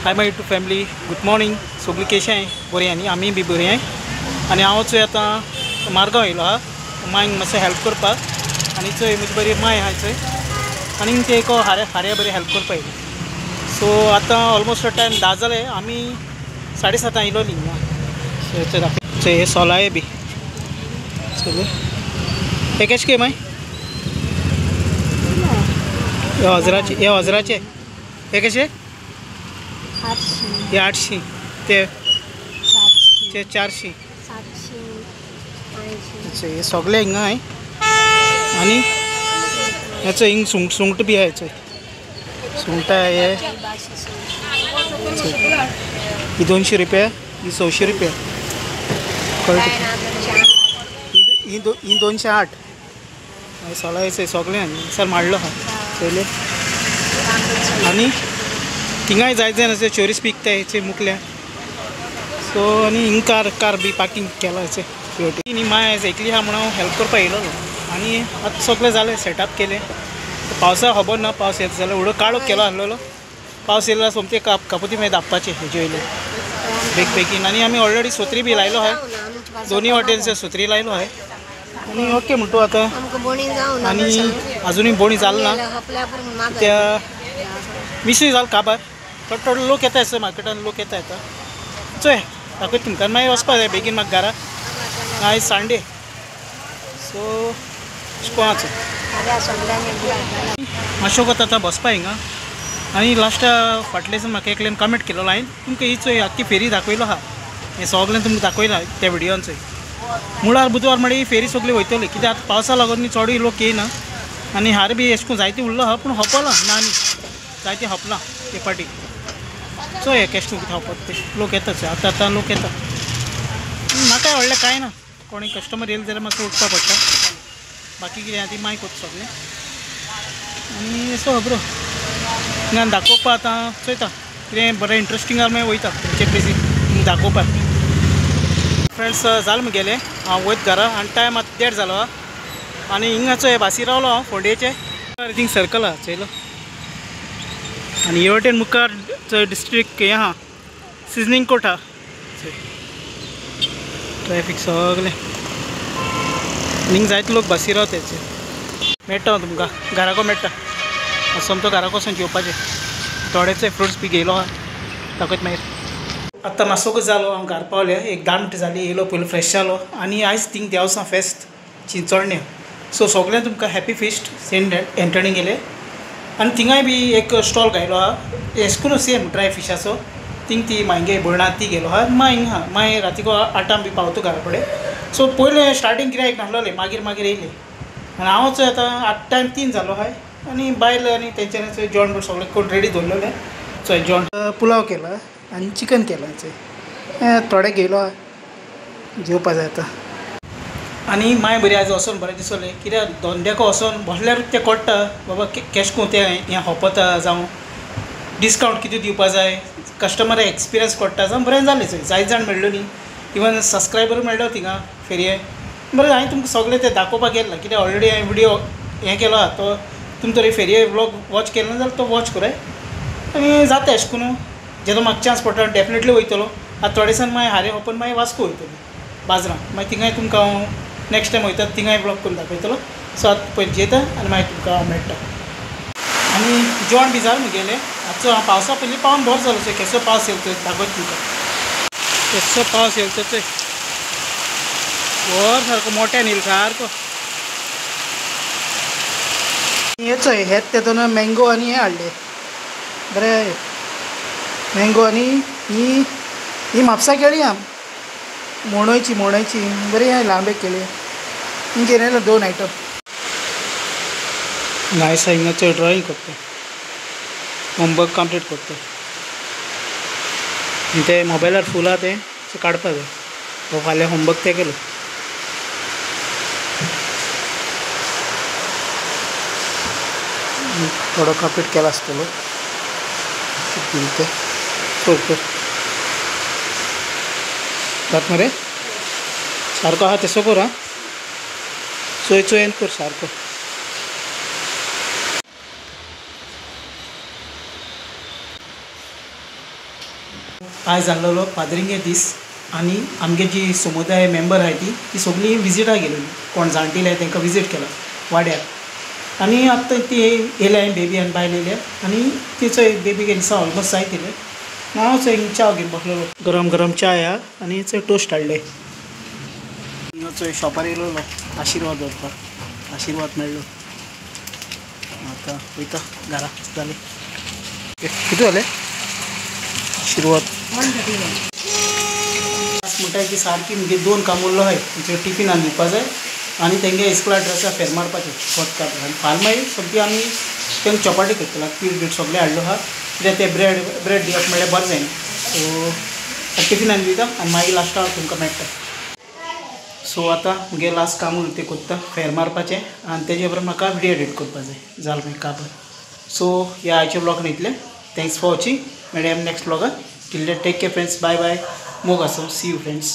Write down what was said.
Hi my YouTube family, good morning. सगळीं कशें आहाय? बरीं आहा न्ही? आमी बी बरीं आहाय. आनी हांव चोय आतां मारगांव येयलो आहा मांयक मातशें हेल्प करपाक. आनी चोय म्हजी बरी मांय आहा चोय, आनी ते एक हाऱ्या हाऱ्या बरी हेल्प करपाक येयली. सो आतां ऑलमोस्ट टायम 10 जाले, आमी 7:30 येयलोली हिंगा. सो चोय दाखय, चोय हे सोलाय बी सगळे. हे कशें के माय? हे हजराचे, हे हजराचे. हे कशे? हे 800. ते 400. अच्छा, हे सगळे हिंगा आहे. आनी हेचो हिंग सुंगट सुंगट बी आहा. चोय सुंगटां हे ही 200 रुपया, ही 600 रुपया. कळ्ळें? ही 208. सोलायचे सगळें आनी सर माडलो आहा चोयले. आनी थिंगाय जायत जायना चोरीस पिकता हेचे मुकल्या. सो आनी हिंग कार कार बी पार्किंग केला हेचे. न्ही माय आयज एकली आहा म्हणून हांव हेल्प करपाक येयलोलो. आनी आतां सगळें जालें, सेटअप केलें. पावसा खबर ना, पावस येता जाल्यार उडो काळोख केलो आसलेलो. पावस येयलो सोमते कापोती मागीर धांपपाचें हेजे वयले बेग बेगीन. आनी आमी ऑलरेडी सोत्री बी लायलो आहाय, दोनी वाटेन सोत्री लायलो आहाय. आनी ओके म्हणटू आतां. आनी आजुनूय बोणी जाल ना, त्या मिसूय जाल काबार. थोडो थोडो लोक येता आसता मार्केटान, लोक येता येता. चोय दाखयता तुमकां. मागीर वचपा जाय बेगीन म्हाका घरा, आयज संडे. सो कोणाचो मातशें आतां बसपा हिंगा. आनी लास्टा फाटल्यान म्हाका एकल्यान कमेंट केलो, हांवें तुमकां ही चोय आख्खी फेरी दाखयलो आहा, हें सगळें तुमकां दाखयलां त्या व्हिडियोन. चोय मुळार बुधवार म्हळ्यार ही फेरी सगळी वयतली, कित्याक आतां पावसा लागून न्ही चडूय लोक येयना. आनी हार बी अशें करून जायते उरलो आहा, पूण हपलां ना न्ही, जायते हपलां ते पाटी. चोय केशें कितें हपत ते लोक येता. चोय आतां आतां लोक येता. म्हाका व्हडलें कांय ना, कोणी कस्टमर येयले जाल्यार मातसो उठपा पडटा, बाकी कितें आहा ती माय कोत्ता सगळें. आनी असो खबरो हिंगा दाखोवपा आतां चोयता कितें बरें इंट्रस्टींग आहा मागीर वयता तुमचे प्लेसीर दाखोवपाक. फ्रेंड्स जालें म्हगेलें, हांव वयत घरा. आनी टायम आतां 1:30 जालो. आनी हिंगा चोय बासी रावलो हांव फोंडेचे, थिंग सर्कल आहा चोयलो. आनी हे वटेन मुखार चोय डिस्ट्रिक्ट हें आहा, सिजनींग कोर्ट आहा. ट्रॅफिक सगळें हिंग जायते लोक बसी रावता. मेळटा हांव तुमकां घराको मेळटा, सोमतो घराको वचून जेवपाचें. थोडेचे फ्रुट्स बी घेयलो आहा, दाखयत मागीर. आतां मातसोकूच जालो हांव घरा पावलें, एक 10 मिनटां जालीं. येयलो पयलो फ्रेश जालो. आनी आयज थिंग देवसां फेस्त चिंचोडण्या. सो सगळ्यांक तुमकां हॅपी फिस्ट सेंट एंटनी गेले. आनी थिंगाय बी एक स्टॉल घायलो आहा, एस्कून सेम ड्राय फिशाचो. थिंग ती मांगे भरणा ती गेलो आहा. माय हिंगा आहा, मागीर रातीको 8 बी पावतो घरा कडेन. सो पयलें स्टार्टींग गिरायक नासलोलें, मागीर मागीर येयलें. आनी हांव चोय आतां 8 टायम 3 जालो आहाय. आनी बायल आनी तेंच्यांनी चोय जेवण बीण सगळें करून रेडी दवरलेलें. चोय जेवण पुलाव केला आनी चिकन केलां. चोय थोडें घेयलो आहा, जेवपा जाय आतां. आनी माय बरी आयज वचोन बरें दिसलें, कित्याक धंद्याक वचोन बसल्यारूच तें कळटा बाबा केशें करून तें हें खपता, जावं डिस्कावंट कितें दिवपा जाय, कस्टमराक एक्सपिरियन्स कळटा. जावं बरें जालें. चोय जायते जाण मेळ्ळो न्ही, इवन सबस्क्रायबर मेळ्ळो थिंगा फेरये. बरें हांवें तुमकां सगळें तें दाखोवपाक गेलें, कित्याक ऑलरेडी हांवें व्हिडियो हें केलो आहा, तो तुमी तरी फेरये व्लॉग वॉच केलो ना जाल्यार तो वॉच कराय. आनी जाता अशें करून जेन्ना म्हाका चान्स पडटा डेफिनेटली वयतलो. आतां थोडे दिसान मागीर हारे ओपन मागीर वास्को वयतलो बाजरां, मागीर थिंगाय तुमकां हांव नेक्स्ट टायम वयता थिंगाय ब्लॉग करून दाखयतलो. सो आतां पयलीं जेता आनी मागीर तुमकां हांव मेळटा. आनी जेवण बी जालें म्हगेलें. आतां हांव पावसा पयलीं पावन बरो जालो. चोय केसो पावस येयलो चोय, दाखयता तुमकां केसो पावस येयलो चोय. वर सारको मोट्यान येयलो सारको. हे चोय हेच तेतून मँगो आनी हें हाडलें बरें, मँगो आनी ही ही म्हापसा केळी आहा, मोणोयची मोणोयची बरी ल्हान केळी. हिंग घेयला 2 आयटम. नायस हिंगा चोय ड्रॉइंग करता, होमवर्क कंप्लीट करता. ते मोबायलार फूल आहा तें काडपा जाय, हो फाल्यां होमवर्क तें केलो. थोडो कंप्लीट केला आसतलो ते कर कर जाता मरे सारको आहा तसो कर. आं चोय चोयन कर सारको. आयज जाल्लो पाद्रिंगे दीस आनी आमगे जी समुदाय मेंबर आहाय ती ती सगळीं विजिटाक गेलेली, कोण जाणटेले आहाय तांकां विजीट केला वाड्यार. आनी आतां ती येयल्या बेबी आनी बायल येयल्या आनी तिचो एक बेबी गेली ऑलमोस्ट जायत येयले. हांव चोय च्या घेवन बसलेलो, गरम गरम च्या आहा आनी चोय टोस्ट हाडले. चोय शॉपार येयलो आशिर्वाद व्हरपाक, आशिर्वाद मेळ्ळो. आतां वयता घरा. जालें कितें जालें आशिर्वाद म्हणटाय की सारकी मुगे 2 काम उरलो आहाय. तुमचें टिफिनान दिवपा जाय आनी तेंगे इस्कुला ड्रेसा फेर मारपाचें खोत काडटा. आनी फाल्यां मागीर सगळी आमी तेंका चपाटी करतलो, पीठ बीठ सगळें हाडलो आहा कित्याक ते ब्रेड दिवप म्हणल्यार बरें जायना. सो टिफिनान दिता आनी मागीर लास्टाक तुमकां मेळटा. सो आतां मुगे लास्ट काम उरता तें कोत्ता, फेर मारपाचें आनी तेजे उपरांत म्हाका विडियो एडिट करपा जाय. जालें मागीर काबर. सो ह्या आयच्या ब्लॉगान इतलें. Thanks for watching. मेळया next ब्लॉगान. Till then take care friends. Bye bye. मोग आसूं. See you friends.